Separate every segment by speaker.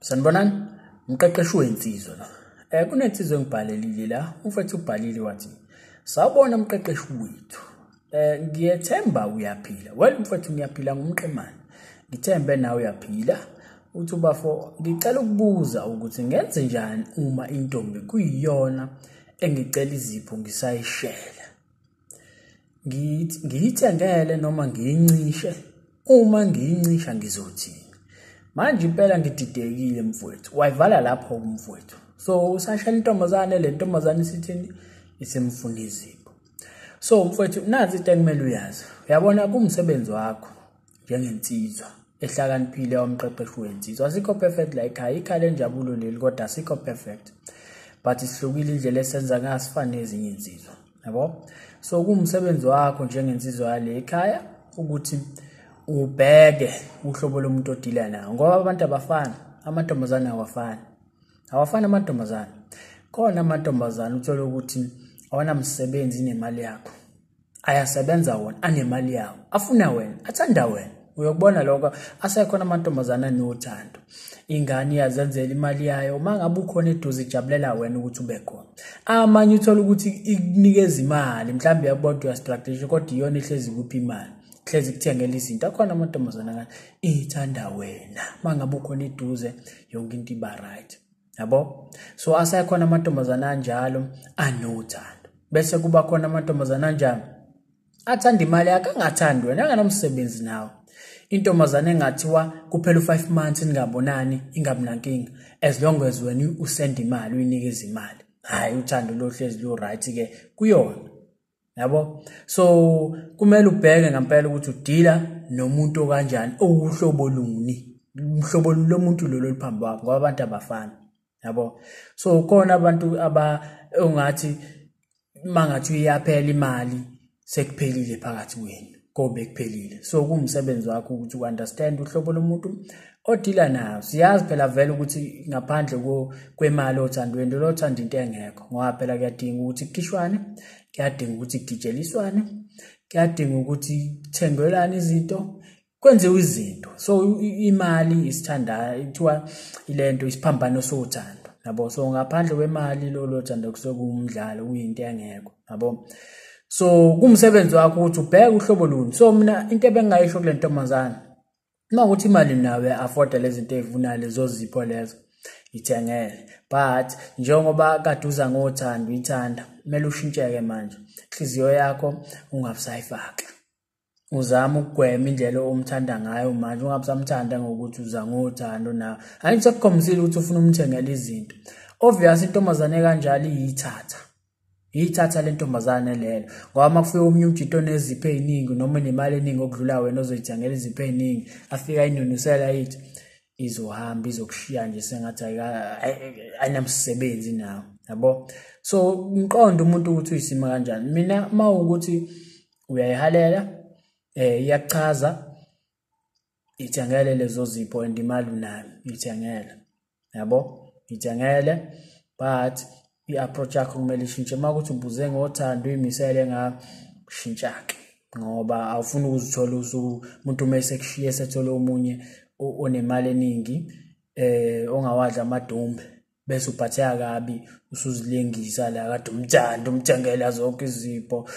Speaker 1: Sanibonani, umqeqeshi wensizwa la. Kunensizwa engibhalelile la, umfethu ubhalile wathi, "Sawubona mqeqeshi wethu. Ngiyethemba uyaphila." Well mfethu ngiyaphila ngumqemane. Ngithembe nawe uyaphila. Uthi ubafo, ngicela ukubuza ukuthi ngenze njani uma intombi kuyiyona engicela izipho ngisayishela. Ngiyithengele noma ngiyincishe? Uma ngiyincisha ngizothini? Manje impela ngididekile mfowethu. Wayivala lapho mfowethu. So usashela intombazane, le ntombazane isithini? Isimfuna izipho. So mfowethu nazi into ekumele uyazi. Uyabona kumsebenzi wakho njengensizwa ehlakaniphile wamqeqeshi wensizwa. Asikho perfect la ekhaya, ikhaya lenjabulo leli kodwa asikho perfect. But sihlukile indlela esenza ngayo asifani nezinye insizwa. Yabo? So kumsebenzi wakho njengensizwa yale ekhaya ukuthi ubheke uhlobo lomuntu odila nawo ngoba abantu abafani, amantombazane awafani. Awafani amantombazane. Khona amantombazane uthola ukuthi awanamsebenzi nemali yakho. Ayasebenza wona anemali yawo, afuna wena, athanda wena. Uyokubona lokho asekhona amantombazane anothando. Ingane iyazenzela imali yayo, uma ngabe ukhona eduze ijabulela wena ukuthi ube khona. Amanye uthola ukuthi ikunikeza imali, mhlawumbe uyakubona ukuthi uyastrategy kodwa iyona ihlezi kuphi imali. Hlezi kuthengela izinto. Akhona amantombazane kanje ithanda wena. Uma ngabe ukhona eduze yonke into iba right. Yabo? So asekhona amantombazane anjalo anothando. Bese kuba khona amantombazane anjalo athanda imali yakhe angathandi wena, anganamsebenzi nawe. Intombazane engathiwa kuphela u5 months ningabonani ingabi nankinga as long as wena usend imali uyinikeza imali. Hayi uthando lohlezi lu right ke kuyona. Yabo? So kumele ubheke ngempela ukuthi udila nomuntu okanjani, owuhlobo luni, umhlobo lomuntu lolo oluphambi kwakho ngoba abantu abafani. Yabo? So khona abantu aba ongathi mangathi uyaphela imali sekuphelile phakathi kwenu, kobe kuphelile. So kuwumsebenzi wakho ukuthi uunderstand uhlobo lomuntu odila nayo. Siyazi phela vele ukuthi ngaphandle kwemali othandweni lo thanda into engekho ngoba phela kuyadinga ukuthi kukhishwane, kuyadinga ukuthi kugijeliswane, kuyadinga ukuthi kuthengelwane izinto, kwenziwe izinto. So imali isithanda ithiwa ilento isiphambano sothando. Yabo? So ngaphandle kwemali lo thando kusuke kuwumdlalo, kuyinto engekho. Yabo? So kumsebenzi wakho ukuthi ubheke uhlobo luni. So mina into ebengingayisho kule ntombazane, uma ukuthi imali nawe afford lezi zinto ezivunayo lezo zipho lezo ithengele, but njengoba kade uza ngothando uyithanda, kumele ushintsheke manje. Inhliziyo yakho ungabusayifaka, uzama ukugwema indlela omthanda ngayo manje, ungabusamthanda ngokuthi uza ngothando nawe. Angithi sekukhombisile ukuthi ufuna umthengela izinto. Obvious intombazane kanjalo iyithatha. Iyithatha le ntombazane lelo ngoba uma kufika omunye umjito onezipho ey'ningi noma enemali eningi okudlula wena ozoyithengela izipho ey'ningi, afika ayinunusela ithi izohamba izokushiya nje sengathi ayinamsebenzi nawe. Yabo? So umqondo umuntu ukuthi uyisima kanjani. Mina uma ukuthi uyayihalela, iyakuchaza, ithengele lezo zipho and imali unayo, ithengele. Yabo? Ithengele, but i-approach yakho kumele ishintshe. Uma ukuthi ubuze ngothando uyimisele ngashintsha-ke ngoba awufuni ukuzithola umuntu uma esekushiye esethole omunye onemali eningi ongawadla amadumbe bese uphatheka kabi usuzilengisa la kade umthanda umthengela zonke izipho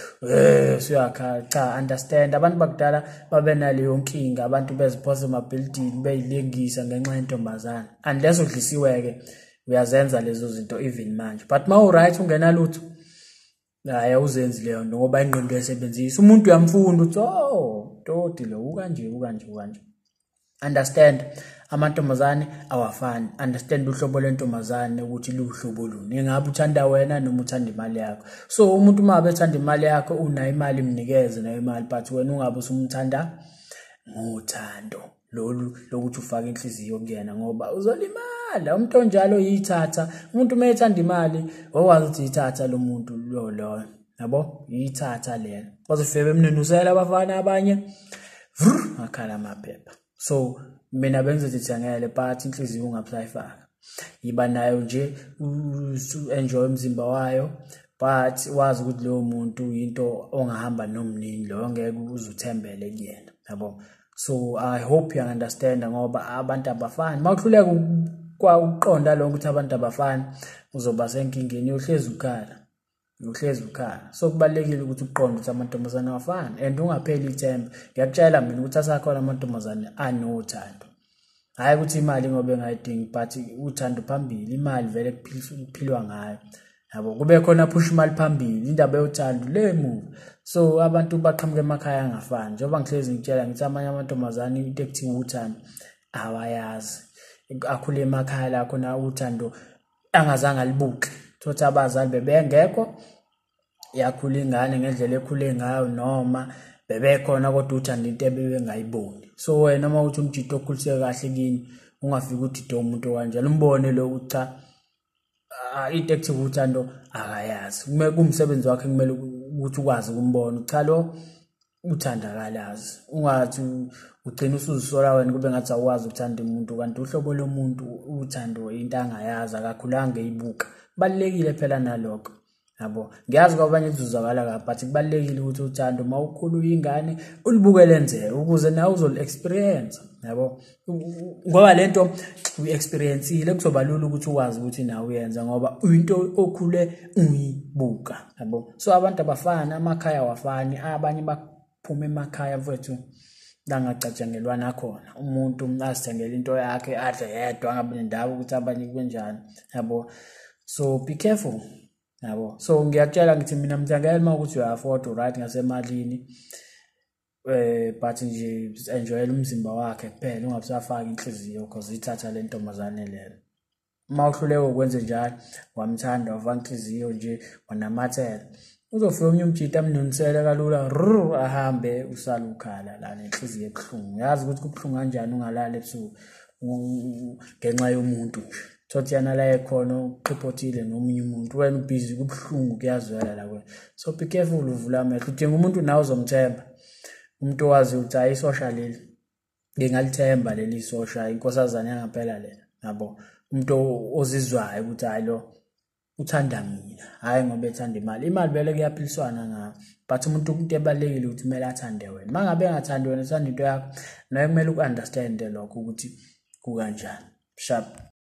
Speaker 1: usuyakhala. Cha, understand abantu bakudala babenaleyo nkinga, abantu beziphosa emabhilidini beyilengisa ngenxa yentombazane. Unless udlisiwe-ke uyazenza lezo zinto even manje, but uma u-right ungenalutho hayi awuzenzi leyo nto ngoba ingqondo uyayisebenzisa. Umuntu uyamfunda uthi oh toti lo ukanje ukanje ukanje. Understand amantombazane awafani. Understand uhlobo lwentombazane ukuthi luhlobo luni, ingabe uthanda wena noma uthanda imali yakho. So umuntu uma bethanda imali yakho unayo imali imnikeze nayo imali, but wena ungabe usumthanda ngothando lolu lokuthi ufake inhliziyo kuyena ngoba uzolimala. Umuntu onjalo uyithatha. Umuntu uma ethanda imali owazi ukuthi uyithatha lo muntu lo lo. Yabo? Uyithatha lena. Bazofike bemnunusela abafana abanye. Vrr, akhala amaphepha. So mina bengizothi thengele but inhliziyo ungabusayifaka. Yiba nayo nje enjoy umzimba wayo, but wazi ukuthi lowo muntu into ongahamba nomnini lo ngeke uzuthembele kuyena. Yabo? So I hope you understand ngoba abantu abafani. Mawuhluleka Kwa uqonda lokho ukuthi abantu abafani, uzoba senkingeni, uyohlezi ukhala, uhlezi ukhala. So kubalulekile ukuthi uqonde ukuthi amantombazane awafani and ungapheli ithemba. Ngiyakutshela mina ukuthi asakhona amantombazane anothando, hhayi ukuthi imali ngoba engayidingi, but uthando phambili. Imali vele kuphilwa ngayo, yabo. Kube khona phusha imali phambili, indaba yothando le emuva. So abantu baqhamuka emakhaya angafani. Njengoba ngihlezi ngitshela ngithi amanye amantombazane into ekuthiwa uthando awayazi, akhule emakhaya la khona uthando angazange alibuke. Thothi abazali bebengekho, yakhula ingane ngendlela ekhule ngayo, noma bebekhona kodwa uthando into ebebengayiboni. So wena uma uthi umjito okhuliseke kahle kini, ungafiki uthi umuntu okanjalo, umbone lo ukuthi cha, into ekuthiwa uthando akayazi. Kumele kuwumsebenzi wakhe, kumele ukuthi ukwazi ukumbona cha, lo uthanda akalazi. Ungathi ugcina usuzisola wena, kube ngathi awukwazi ukuthanda umuntu, kanti uhlobo lomuntu uthando into angayazi, akakhulanga eyibuka. Kubalulekile phela nalokho, yabo. Ngiyazi kwabanye kuzuzakala kabi, but kubalulekile ukuthi uthando uma ukhula uyingane ulibuke lenzeke ukuze nawe uzoli-experience, yabo, ngoba lento uyi-experience-ile, kuzoba lula ukuthi ukwazi ukuthi nawe uyenza ngoba into okhule uyibuka, yabo. So abantu abafani, amakhaya awafani. Abanye baphuma emakhaya, mfowethu, langacatshangelwana khona, umuntu azithengele into yakhe, adle yedwa, angabi nendaba ukuthi abanye kwenjani, yabo. So be careful, yabo. So ngiyakutshela ngithi mina mthengele uma ukuthi uya-afford, right, ngasemalini, but nje enjoyela umzimba wakhe kuphela, ungabe usafaka inhliziyo, cause ithatha le ntombazane lelo. Uma uhluleka ukwenze njalo, wamthanda, wafaka inhliziyo nje, wanamathela, uzofika omunye umjita amnunisele kalula, rrr, ahambe, usale ukhala la nenhliziyo ebuhlungu. Uyazi ukuthi kubuhlungu kanjani ungalali ebusuku ngenxa yomuntu nje. Thothi yana la ekhona uqhiphothile nomunye umuntu, wena ubhizi, kubuhlungu, kuyazwela la kuwena. So be careful, uvula amehlo. Udinga umuntu nawe ozomthemba, umuntu owaziyo ukuthi hayi, isosha leli ngingalithemba, leli sosha, inkosazane yangempela lena, yabo. Umuntu ozizwayo ukuthi hayi, lo uthanda mina, hhayi ngoba ethanda imali. Imali vele kuyaphiliswana ngayo, but umuntu into ebalulekile ukuthi kumele athande wena. Uma ngabe engathandi wena, uthanda into yakho, naye kumele uku-understand-e lokho ukuthi kukanjani. Sharp.